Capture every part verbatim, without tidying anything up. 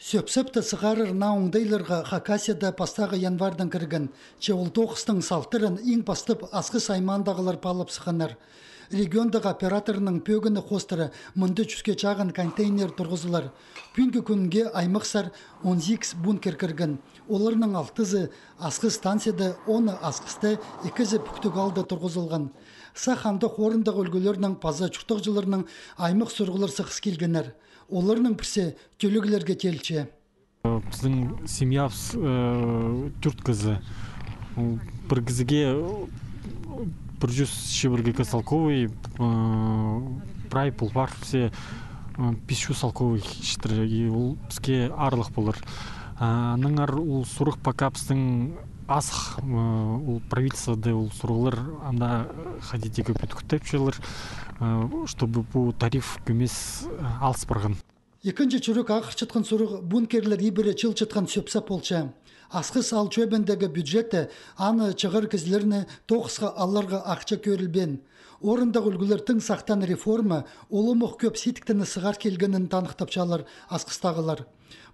Сӧп-сапты сығарар наа оңдайларға Хакасияда пастағы январьдаң кірген. Че ол тоғыстың салтырын иң пастап Асхыс аймаандағылар паалап сыхханнар. Региондағы операторның пӧгіні хоостыра мында чӱске чағын контейнер турғызылар. Пӱӱнгі кӱнге аймахсар он сигіс бункер кірген. Оларның алтызы Асхыс станцияда, оны Асхыста, ікізі Пӱктіг аалда турғызылған. Сах андох орындағы ӱлгӱлернің паза чуртағҷыларның аймах сурығлар сығыс килгеннер. Оларның пірсі тӧлеглерге теелче. Пістің семьябыс, э, тӧрт кізі. Ол пір кізіге, э, пір чӱс чибіргі кізі салковый, э, прай пол пар, все, э, пис чӱс салковый читіре, и ол піске аарлығ полар. А, аннаңар ол сурығ пока пістің азых, э, ол правительствода ол сурығлар анда, э, хайди дее кӧп ӱткіртепчелер, э, чтобы пу тариф кӧмес, э, алыс парған. Ікінҷі чӱрек ағырчатхан сурығ бункерлер ибіре чыылчатхан сӧп-сап полча. Асхыс аал чӧбіндегі бюджетте аны чығар кізілерні тоғысха аларға ахча кӧрілбеен. Орындағы ӱлгӱлер тың сахтаан реформа улуғ кӧп сидіктерні сығар килгенін таныхтапчалар асхыстағылар.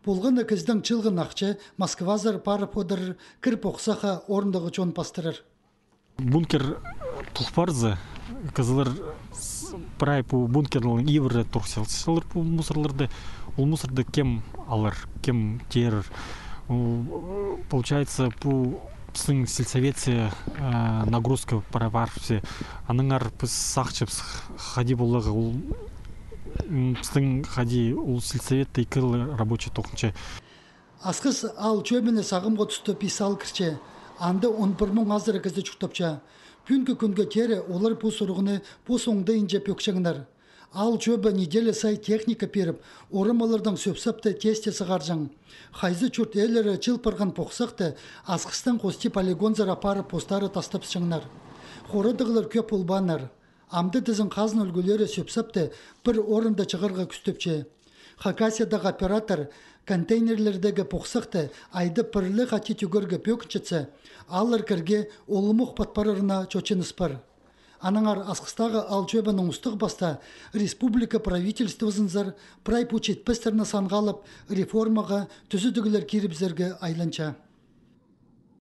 Полған на кізідең чыылған ахча Москвазар парып одырар кір-похсахха орындағы чон пастырар. Бункер тулғап парза, кізілер с-, прай пу бункернің ибіре турғыс салчалар пу мусорларды. Ол мусорды кем алар, кем теерер? Ол, получается, пу пістің сельсоветсер, э, нагрузка пара пар все. Аннаңар піс сағынчабыс, хайди поларға ол, м, пістің хайди ол сельсоветте ікі рабочий тоғынча. Асхыс аал чӧбіне сағамғы туста пис аал кірче. Анда он пір муң азыра кізі чуртапча. Пӱӱнгі кӱнге теере олар пу сурығны пос оңдайынҷа пӧкчеңнер. Аал чӧбі неделя сай техника пиріп, орамалардаң сӧп-сапты тезте сығарҷаң. Хайзы чурт ээлері чыыл парған похсахты Асхыстаң хости полигонзар апарып постары тастапчаңнар. Хорадығлар кӧп полбааннар. Амды тізең хазна ӱлгӱлері сӧп-сапты пір орында чығарға кӱстепче. Хакасиядағы оператор контейнерлердегі похсахты айда пір ле хати тӧгерге пӧгінчетсе, ааллар кірге улуғ пат парарына чочыныс пар. Аннаңар Асхыстағы аал чӧбінің устағ-пастаа республика правительствозынзар прай пу читпестерні санға алып, реформаға тӱзедіглер кирібізерге айланча.